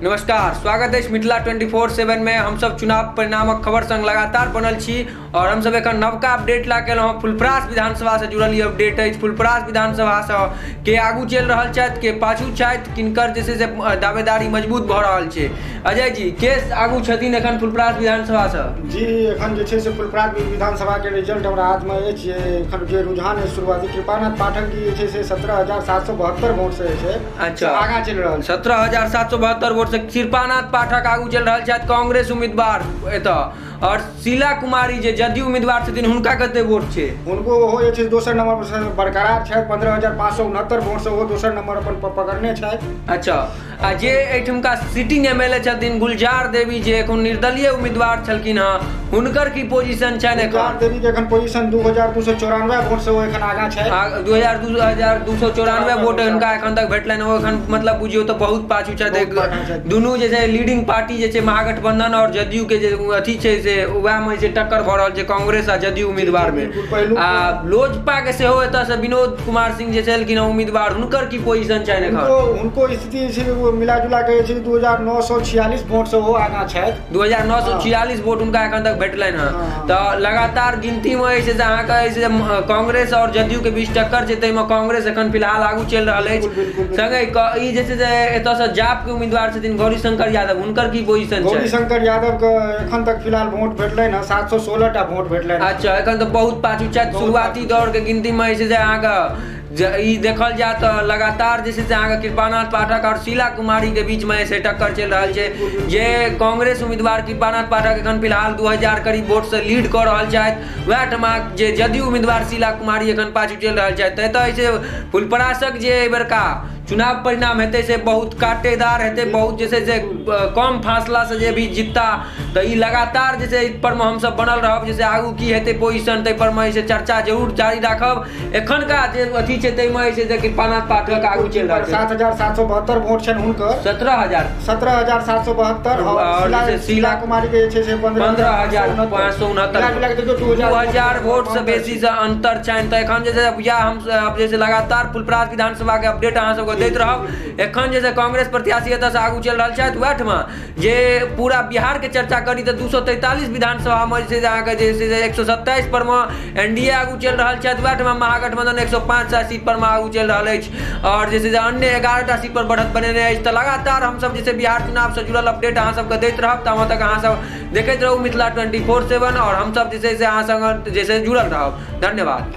नमस्कार, स्वागत अछि मिथिला 24/7 में। हमसब चुनाव परिणामक खबर संग लगातार बनल छी और हमसब एखन नवका अपडेट ला के एलहुँ हँ। फुलपरास विधानसभा से जुड़ल ई अपडेट अछि। फुलपरास विधानसभा से के आगू चलि रहल छथि, के पाछू छथि, किनकर जे छै से दावेदारी मजबूत भऽ रहल छै। अजय जी, के आगू छथिन एखन फुलपरास विधानसभा से? जी, एखन जे छै से फुलपरास विधानसभा के रिजल्ट हमरा हाथमे अछि। जे एखन जे रुझान अछि शुरुआती, कृपानाथ पाठक जी जे छै से 17,772 वोट से जे छै आगाँ चलि रहल। 17,772 वोट से कृपानाथ पाठक आगू चलि रहल छथि, कांग्रेस उम्मीदवार एतऽ। और शीला कुमारी जे जदयू उम्मीदवार छथिन, हुनका कते वोट छै? हुनको ओहो जे छै दोसर नंबर पर बरकरार छथि। 15,569 वोट से ओहो दोसर नंबर अपन पकड़ने छथि। अच्छा, आ जे एहिठुमका सिटिंग एम एल ए छथिन गुलजार देवी, जे एखन निर्दलीय उम्मीदवार छलखिन हँ, हुनकर की पोजीशन छनि एखन? गुलजार देवी के एखन पोजीशन 2294 वोट से ओ एखन आगाँ छथि। आ 2294 वोट हुनका एखन तक भेटलनि। ओ एखन मतलब बुझियौ तऽ बहुत पाछू छथि। बहुत पाछू छथि। दुनू जे छै लीडिंग पार्टी जे छै महागठबंधन और जदयू के जे अथी छै से वएह मे जे टक्कर भऽ रहल छै कांग्रेस आ जदयू उम्मीदवार मे। बिल्कुल, पहिलुक आ लोजपा के सेहो एतऽ से विनोद कुमार सिंह जे छलखिन हँ उम्मीदवार, हुनकर की पोजीशन छनि एखन? हुनको स्थिति जे छै ओ मिला जुला के जे छै 2946 वोट से ओहो आगाँ छथि। 2946 वोट हुनका एखन तक भेटलनि हँ। तऽ लगातार गिनती मे जे छै से अहाँके जे छै से कांग्रेस और जदयू के बीच टक्कर छै, ताहिमे कांग्रेस एखन फिलहाल आगू चलि रहल अछि। बिल्कुल, बिल्कुल, बिल्कुल। संगहि ई जे छै से एतऽ से जाप के उम्मीदवार छथिन गौरी शंकर यादव, हुनकर की पोजीशन छै? गौरी शंकर यादव के एखन तक फिलहाल वोट भेटलनि हँ 716 टा वोट भेटलनि हँ। अच्छा, एखन तऽ बहुत पाछू छथि। बहुत शुरुआती पाछू। दौर के गिनती मे जे छै से अहाँके ई देखल जाय तऽ लगातार जे छै से अहाँके कृपानाथ पाठक और शीला कुमारी के बीच मे से टक्कर चलि रहल छै। जे कांग्रेस उम्मीदवार कृपानाथ पाठक एखन फिलहाल 2000 करीब वोट से लीड कऽ रहल छथि, वएह ठमा जे जदयू उम्मीदवार शीला कुमारी एखन पाछू चलि रहल छथि। तऽ एतऽ जे छै फुलपरासक जे एहि बेरका चुनाव परिणाम हेतै से बहुत कांटेदार हेतै, बहुत जे छै से कम फासला से जे भी जीतता। तऽ ई लगातार जे छै एहि पर मे हमसब बनल रहब, जे आगू की हेतै पोजिशन ताहि पर मे जे छै चर्चा जरूर जारी राखब। एखनका जे अथी छै ताहिमे जे छै से कृपानाथ पाठक आगू चलि रहल छै। 7772 वोट छनि हुनकर। 17,000। 17,772। और और जे छै शीला कुमारी के जे छै से 15,569। मिला जुला के देखियौ 2000 2000 वोट से बेसी से अंतर छनि। तऽ एखन जे छै इएह हम जे छै लगातार फुलपरास विधानसभा के अपडेट अहाँ सबके दैत रहब। एखन जे छै कांग्रेस प्रत्याशी एतऽ से आगू चलि रहल छथि। वएह ठमा जे पूरा बिहार के चर्चा करी तऽ 243 विधानसभा मे जे छै से अहाँके जे छै से 127 पर मे एन डी ए आगू चलि रहल छथि, वएह ठमा महागठबंधन 105 टा सीट पर मे आगू चलि रहल अछि और जे छै से अन्य 11 टा सीट पर बढ़त बनेने अछि। तऽ लगातार हमसब जे छै बिहार चुनाव से जुड़ल अपडेट अहाँ सबके दैत रहब। तऽ अहाँ तक अहाँ सब देखैत रहू मिथिला 24/7 और हमसब जे छै से अहाँ संग जे छै जुड़ल रहब। धन्यवाद।